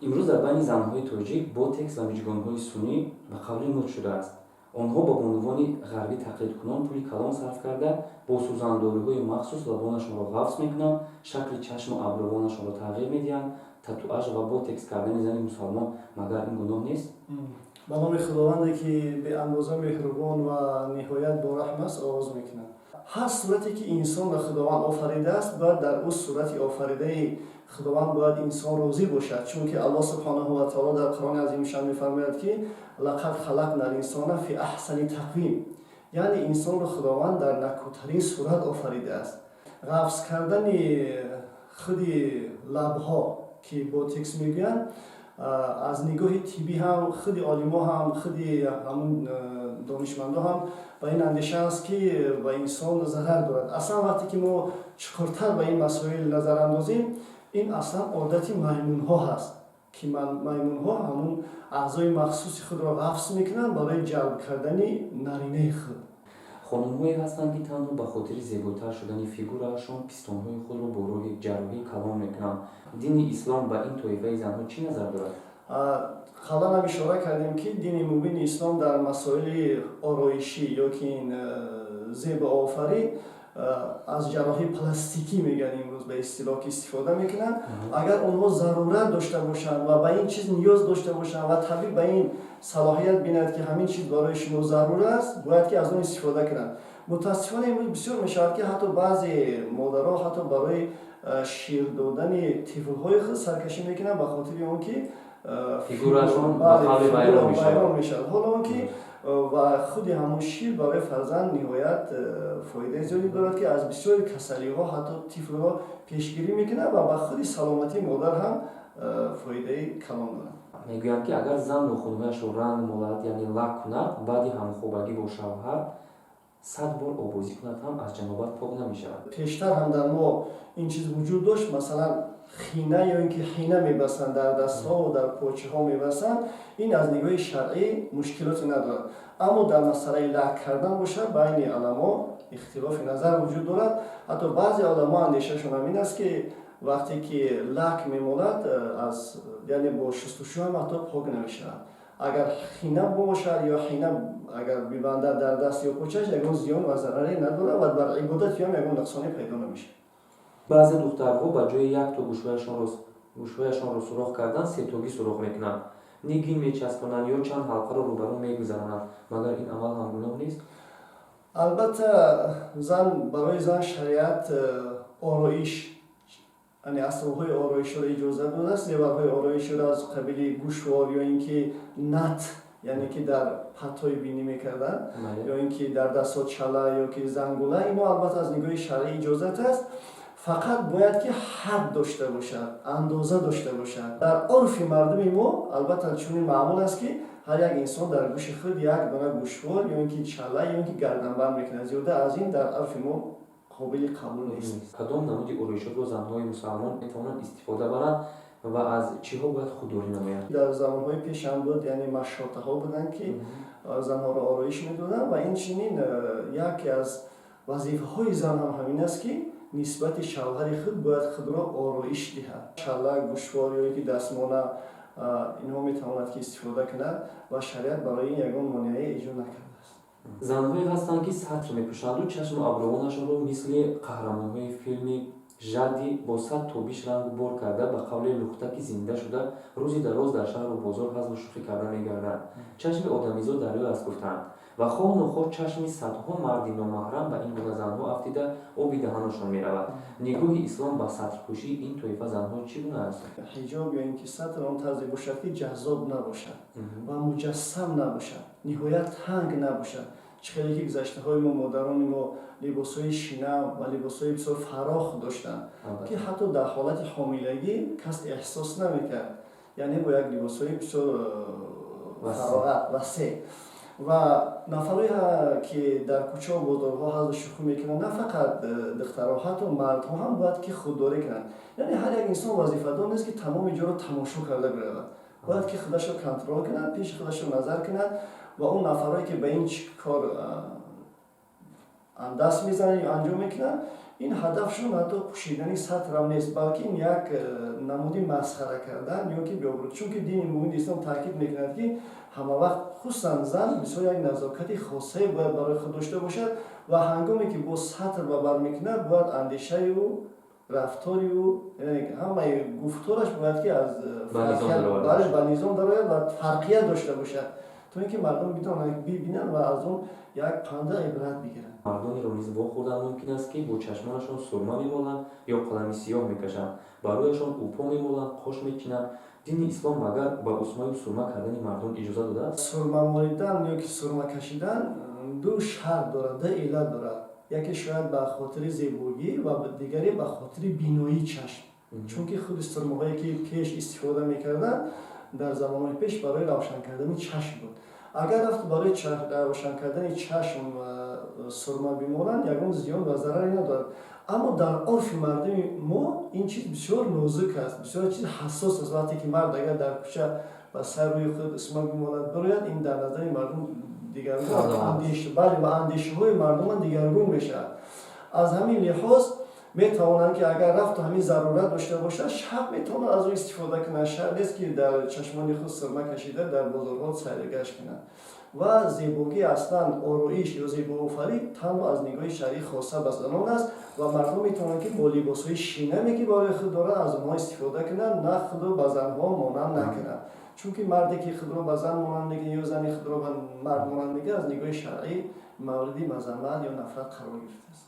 Имрӯз дар байни занҳои тоҷик ботекс ва миҷгонҳои сунъӣ ба қавли мӯд шудааст. Онҳо ба бонувони ғарбӣ тақлидкунон пули калон сарф карда, бо сӯзандориҳои махсус лабонашонро ғафз мекунанд, шакли чашму абрувонашонро тағйир медиҳанд. Татуаж ва ботекс кардани зани мусалмон, магар ин гуноҳ нест? Ба номи Худованде, ки беандоза меҳрубон ва ниҳоят бораҳм аст, оғоз мекунам. Ҳар сурате, ки инсонро Худованд офаридааст, бояд дар ӯ сурати офаридаи Худованд бояд инсон розӣ бошад, чунки Аллоҳ субҳонаҳу ва таоло дар Қуръони азимушшаън мефармояд, ки لقد خلقنا الإنسان في أحسن تقويم, яъне инсонро Худованд дар накӯтарин сурат офаридааст. Ғафз кардани худи лабҳо, ки ботекс мегӯянд, аз нигоҳи тиббӣ ҳам худи олимо ҳам, худи ҳамун донишмандо ҳам ба ин андеша аст, ки ба инсон зарар дорад. Аслан, вақте ки мо чуқуртар ба ин масоил назар андозем, ин аслан одати маймунҳо ҳаст, ки маймунҳо ҳамун аъзои махсуси худро ғафз мекунанд барои ҷалб кардани наринаи худ. Хонумҳое ҳастанд, ки танҳо ба хотири зеботар шудани фигураашон пистонҳои худро бо роҳи ҷарроҳӣ калон мекунанд. Дини ислом ба ин тоифаи занҳо чӣ назар дорад? Қаблан ҳам ишора кардем, ки дини мубини ислом дар масоили ороишӣ ё ки ин зебоофарӣ, аз ҷарроҳии пластикӣ мегӯянд имрӯз ба истилоҳ, ки истифода мекунанд, агар онҳо зарурат дошта бошанд ва ба ин чиз ниёз дошта бошанд ва табиб ба ин салоҳият бинад, ки ҳамин чиз барои шумо зарур аст, бояд ки аз он истифода кунанд. Мутаассифона, имрӯз бисёр мешавад, ки ҳатто баъзе модарҳо ҳатто барои шир додани тифлҳои худ саркашӣ мекунанд, ба хотири он ки фигураашон ба қавли вайрон мешавад, ҳоло он ки ва худи ҳамон шир барои фарзанд ниҳоят фоидаи зиёде дорад, ки аз бисёри касалиҳо ҳатто тифлро пешгирӣ мекунад ва ба худи саломатии модар ҳам фоидаи калон дорад. Мегӯянд, ки агар зан нохунҳояшро ранг молад, яъне лак кунад, баъди ҳамхобагӣ бо шавҳар 100 бор обозӣ кунад ҳам, аз ҷанобат пок намешавад. Пештар ҳам дар мо ин чиз вуҷуд дошт. Масалан, хина ё ин ки ҳина мебастанд, дар дастҳо, дар почаҳо мебастанд. Ин аз нигоҳи шаръӣ мушкилоте надорад, аммо дар масъалаи лак кардан бошад, байни уламо ихтилофи назар вуҷуд дорад. Ҳатто баъзе уламо андешашон ҳам ин аст, ки вақте ки лак мемолад, аз яъне бо шустушӯ ҳам ҳатто пок намешавад. Агар хина бошад ё ҳина агар бибандад дар даст ё почаш, ягон зиён ва зараре надорад ва бар ибодати ҳам ягон нуқсоне пайдо намешавад. Баъзе духтарҳо ба ҷои якто гӯшҳояшонро сурох кардан, сетогӣ сурох мекунанд, нигин мечаспонанд ё чанд ҳалқаро рӯбарӯ мегузаронанд. Магар ин амал ҳам гуноҳ нест? Албатта, зан, барои зан шариат ороиш, яъне асбобҳои ороиширо иҷоза додааст, зеварҳои ороиширо аз қабили гӯшвор ё ин ки нат, яъне ки дар патҳои бинӣ мекарданд, ё ин ки дар дастҳо чала ё ки зангула. Ино, албатта, аз нигоҳи шаръӣ иҷозат аст, фақат бояд ки ҳад дошта бошад, андоза дошта бошад. Дар урфи мардуми мо, албатта, чунин маъмул аст, ки ҳар як инсон дар гӯши худ як дона гӯшвор ё ин ки чала ё ин ки гарданбанд мекунад. Зиёда аз ин дар урфи мо қобили қабул нест. Кадом намуди ороишотро занҳои мусалмон метавонанд истифода баранд ва аз чиҳо бояд худдорӣ намоянд? Дар замонҳои пешам буд, яъне машотаҳо буданд, ки занҳоро ороиш медоданд, ва инчунин яке аз вазифаҳои зан ҳам ҳамин аст, ки нисбати шавҳари худ бояд худро ороиш диҳад. Чала, гӯшвор ё ин ки дастмона, инҳо метавонад, ки истифода кунад ва шариат барои ин ягон монеае эҷод накардааст. Занҳое ҳастанд, ки сатр мепӯшанду чашму абрувонашонро мисли қаҳрамонҳои филми Жадди бо сад тобиш рангу бор карда, ба қавли лухтаки зинда шуда, рӯзи дароз дар шаҳру бозор ҳазлу шӯхӣ карда мегарданд. Чашми одамизод дарё аст, гуфтаанд, ва хоҳ нохоҳ чашми садҳо марди номаҳрам ба ин гуна занҳо афтида, оби даҳанашон меравад. Нигоҳи ислом ба сатрпӯшии ин тоифа занҳо чӣ гуна аст? Ҳиҷоб ё ин ки сатр он тарзе бошад, ки ҷаззоб набошад ва муҷассам набошад, ниҳоят танг набошад. Чӣ хеле ки гузаштаҳои мо, модарони мо либосҳои шинам ва либосҳои бисёр фарох доштанд, ки ҳатто дар ҳолати ҳомилагӣ кас эҳсос намекард, яъне бо як либосҳои бисёр фароғат, васеъ. Ва нафарое, ки дар кӯчау бозорҳо ҳазлу шӯхӣ мекунанд, на фақат духтарҳо, ҳатто мардҳо ҳам бояд ки худдорӣ кунанд. Яъне ҳар як инсон вазифадор нест, ки тамоми ҷоро тамошо карда биравад. Бояд ки худашро контрол кунад, пеши худашро назар кунад ва он нафарое, ки ба ин кор даст мезананд ё анҷом мекунанд, Ин ҳадафшон ҳатто пӯшидани сатрам нест, балки ин як намуди масхара кардан ё ки беобрӯ, чунки дини мубини ислом таъкид мекунад, ки ҳама вақт, хусусан зан, бисёр як назокати хосае бояд барои худ дошта бошад ва ҳангоме ки бо сатр ба бар мекунад, бояд андешаи ӯ, рафтори ӯ, ҳамаи гуфтораш бояд ки аз ба низом дарояд ва фарқият дошта бошад, то ин ки мардум битавонанд бибинанд ва аз он як панда ибрат бигиранд. Мардонеро низ вохӯрдан мумкин аст, ки бо чашмонашон сурма мемоланд ё қалами сиёҳ мекашанд, ба рӯяшон упо мемоланд, қош мечинанд. Дини ислом магар ба усмаю сурма кардани мардон иҷоза додааст? Сурма молидан ё ки сурма кашидан ду шарт дорад, ду иллат дорад: яке шояд ба хотири зебогӣ ва дигаре ба хотири биноии чашм, чунки худи сурмаҳое ки пеш истифода мекарданд, дар замонҳои пеш барои равшан кардани чашм буд. Агар рафт барои равшан кардани чашм сурма бимоланд, ягон зиён ва зараре надорад. Аммо дар урфи мардуми мо ин чиз бисёр нозук аст, бисёр чиз ҳассос аст. Вақте ки мард агар дар кӯча ба сар рӯи худ сурма бимолад, бирояд, ин дар назари мардум дигаргун, бале, ва андешаҳои мардуман дигаргун мешавад. Аз ҳамин лиҳоз метавонанд, ки агар рафту ҳамин зарурат дошта бошад, шаб метавонад аз ӯ истифода кунанд. Шарт нест, ки дар чашмони худ сурма кашида дар бозорҳо сайргашт кунанд. Ва зебогӣ, аслан ороиш ё зебоофарӣ танҳо аз нигоҳи шаръӣ хоса ба занон аст ва мардум метавонанд, ки бо либосҳои шинаме, ки барои худ доранд, аз онҳо истифода кунанд, на худро ба занҳо монанд накунанд, чунки марде ки худро ба зан монанд мекунад ё зани худро ба мард монанд мекунад, аз нигоҳи шаръӣ мавриди мазаммат ё нафрат қарор гирифтааст.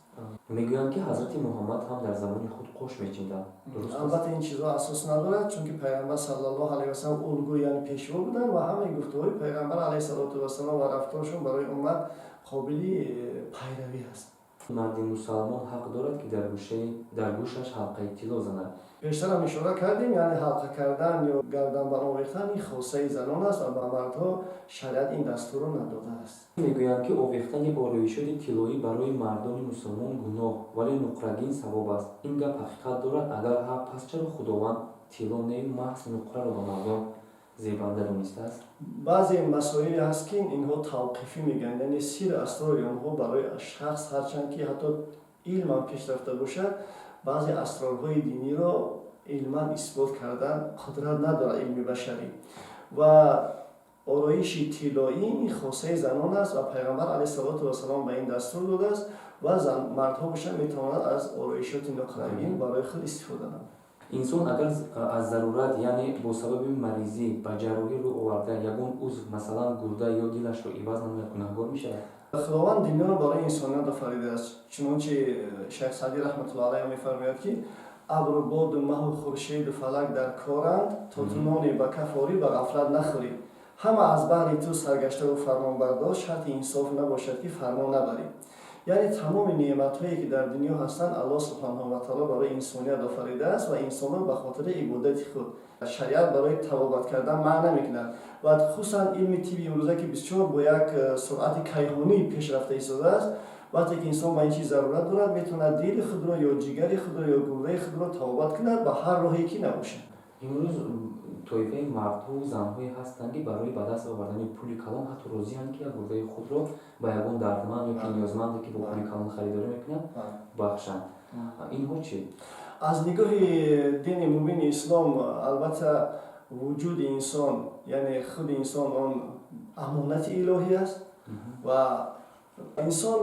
Мегӯянд, ки ҳазрати Муҳаммад ҳам дар замони худ қош мечинданд. Дуруст аст? Албатта, ин чизҳо асос надорад, чунки Пайғамбар саллаллоҳу алайҳи васалам улгӯ, яъне пешво буданд ва ҳамаи гуфтаҳои Пайғамбар алайҳиссалоту вассалом ва рафторшон барои уммат қобили пайравӣ аст. Марди мусалмон ҳақ дорад, ки дар гӯшаш ҳалқаи тилло занад? Пештарам ишора кардем, яъне ҳалқа кардан ё гарданбанд овехтан ин хосаи занон аст ва ба мардҳо шариат ин дастурро надодааст. Мегӯянд, ки овехтани ороишоти тиллоӣ барои мардони мусулмон гуноҳ, вале нуқрагин савоб аст. Ин гап ҳақиқат дорад? Агар ҳа, пас чаро Худованд тилло нею маҳз нуқраро ба мардон зебанда донистааст? Баъзе масоиле ҳаст, ки инҳо тавқифӣ мегӯянд, яъне сиру асрори онҳо барои шахс, ҳарчанд ки ҳатто илмам пеш рафта бошад, баъзе асрорҳои диниро илман исбот кардан қудрат надорад илми башарӣ. Ва ороиши тиллоӣ ин хосаи занон аст ва Пайғамбар алайҳиссалоту вассалом ба ин дастур додааст ва мардҳо бошанд, метавонанд аз ороишоти нуқрагин барои худ истифода намоянд. Инсон агар аз зарурат, яъне бо сабаби маризӣ ба ҷарроҳӣ рӯ оварда, ягон узв, масалан гурда ё дилашро иваз намояд, гунаҳгор мешавад? Худованд дунёро барои инсоният офаридааст. Чунончи Шайх Саъдӣ раҳматуллоҳ алайҳ мефармояд, ки абру боду маҳу хуршеду фалак дар коранд, то ту ноне ба каф орӣ, ба ғафлат нахӯрӣ. Ҳама аз баҳри ту саргаштаву фармонбардор, шарти инсоф набошад, ки фармон набарӣ. Яъне тамоми неъматҳое, ки дар дунё ҳастанд, Аллоҳ субҳанаҳу ва таоло барои инсоният офаридааст ва инсонро ба хотири ибодати худ. Шариат барои табобат кардан манъ намекунад ва хусусан илми тибби имрӯза, ки бисёр бо як суръати кайҳонӣ пешрафта истодааст, вақте ки инсон ба ин чиз зарурат дорад, метавонад дили худро ё ҷигари худро ё гурдаи худро табобат кунад, ба ҳар роҳе ки набошад. Имрӯз тоифаи мардҳову занҳое ҳастанд, ки барои ба даст овардани пули калон ҳатто розианд, ки як гурдаи худро ба ягон дардманд ё ки ниёзманде, ки бо пули калон харидорӣ мекунад, бахшанд. Инҳо чӣ? Аз нигоҳи дини мубини ислом, албатта, вуҷуди инсон, яъне худи инсон, он амонати илоҳӣ аст ва инсон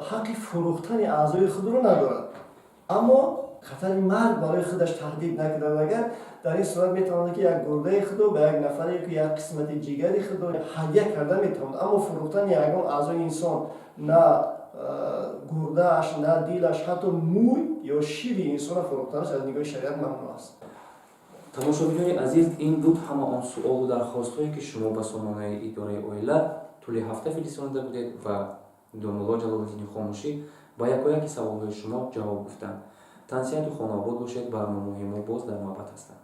ҳаққи фурӯхтани аъзои худро надорад. Аммо хатари марг барои худаш таҳдид накунад агар, дар ин сурат метавонад, ки як гурдаи худро ба як нафаре, ки як қисмати ҷигари худро ҳадя карда метавонад. Аммо фурӯхтани ягон аъзои инсон, на гурдааш, на дилаш, ҳатто мӯй ё шири инсонро фурӯхтанаш аз нигоҳи шариат мамнӯъ аст. Тамошобинони азиз, ин буд ҳама он суолу дархостҳое, ки шумо ба сомонаи идораи оила тӯли ҳафта фиристонида будед ва домулло Ҷалолиддини Хомӯшӣ ба якояки саволҳои шумо ҷавоб гуфтанд. Тансиҳату хонаобод бошед. Барномаҳои мо боз дар навбат ҳастанд.